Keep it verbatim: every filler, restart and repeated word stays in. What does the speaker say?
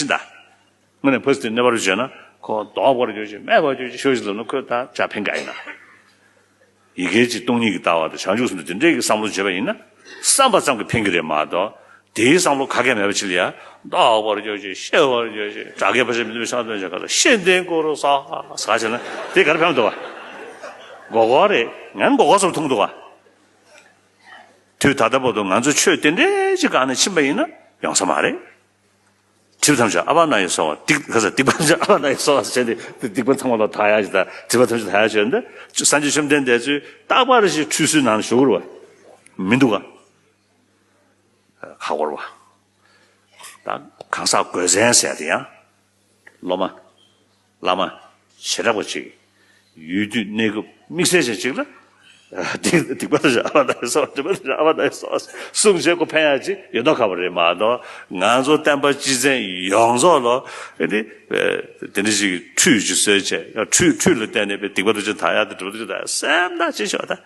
ཤིན་ད། དངོས་གནས་ཕ་སི་ཏི་གནས་པར་བརྗོད་ན་ཁོ་ལྡོག་པར་བརྗོད་ཅིག་མེད་པར་བརྗོད་ཅིག་ཤོག་ཅིག་ལབ་ན་ཁོས་ད་ཇ་ཕན་ག་ཡིན་ན། ཡི་གེ་གཅིག་སྟོང་ཉིད་ཀྱི་ལྟ་བ་དང་བྱང་ཆུབ་སེམས་དང་དེ་འདྲའི་གི་བསམ་བློ་བརྗོད་པ་ཡིན་ན་བསམ་པ་ཙམ་གྱིས་ཕན་གྱི་རེད་མ་གཏོགས་དེའི་བསམ་བློ་ག་གེ་མེད་པ་ཅིག་ལ་ཡ་ལྡོག་པར་བརྗོད་ཅིག་ཤེས་པར་བརྗོད་ཅིག་སྒྲ་སྐད་ཕལ་ཆེར་མི་འདུག་པའི་ཤ་སྟོན་བྱ་ག་ལ་ཤེས་ལྡན་གུ་རུ་ས་ས་བྱས་ན་དེ་ག་རེ་ཕན་འདུག་བ། མགོ་སྐོར་རེད། ང་མགོ་སྐོར་ཙམ་མཐོང་འདུག་བ། དུས་ད་ལྟ་བར་དུ་ང་ཚོ་ཆོས་དེ་འདྲའི་ཅིག་གང་ནས་ཕྱིན་པ་ཡིན་ན་ཡོང་ས་མ་རེད། སྒྲིབ་ཐམས་ཅད་ཨ་བ་ན་ཡི་སོ་བ། སྡིག་ག་ས་སྡིག་པ་ཐམས་ཅད་ཨ་བ་ན་ཡི་སོ་བ་ཟེར་ཏེ་སྡིག་པ་ཚང་མ་ལ་དག་ཡ་ཞིག་དང་སྒྲིབ་པ་ཐམས་ཅད་དག་ཡ་ཞིག་ཡོད་འདི་སངས་རྒྱས་བཅོམ་ལྡན་འདས་ཚོས་རྟག་པར་ཞིག་ཁྲུས་གསོལ་ནང་ཞུགས་རུ་བ་མི་འདུག་ག་ཁ་བོར་བ། ད་གང་ཟག་དགོས་མཚན་ཟེར་དེ་ཡང་། སློབ་མ། བླ་མ། བྱེ་བྲག་པ་ཅིག་ཡུལ་དུས་གནས་སྐབས་དམིགས་བསལ་ཅན་ཅིག་ལ། སྡིག་སྡིག་པ་དང་བཅས་ཨ་བ་དང་སོགས་སྒྲིབ་པ་དང་བཅས་ཨ་བ་དང་སོགས་གསུངས་བྱས་ཁོ་ཕན་ཡག་ཅིག་ཡོད་མདོག་ཁ་པོ་རེད་མ་གཏོགས་ང་ཚོ་བསྟན་པ་སྤྱི་མཚན་ཡོངས་རྫོགས་ལོ་ཨེ་འདི་དེ་འདྲ་ཞིག་ཁྲུས་ཅིག་གསོལ་བྱས་ཁྲུས་ཁྲུས་ལ་བརྟེན་ནས་སྡིག་པ་དང་བཅས་དག་ཡག་དང་སྒྲིབ་པ་དང་བཅས་དག་ཡག་སེམས་ཐག་ཆེ་ཤོས་ད།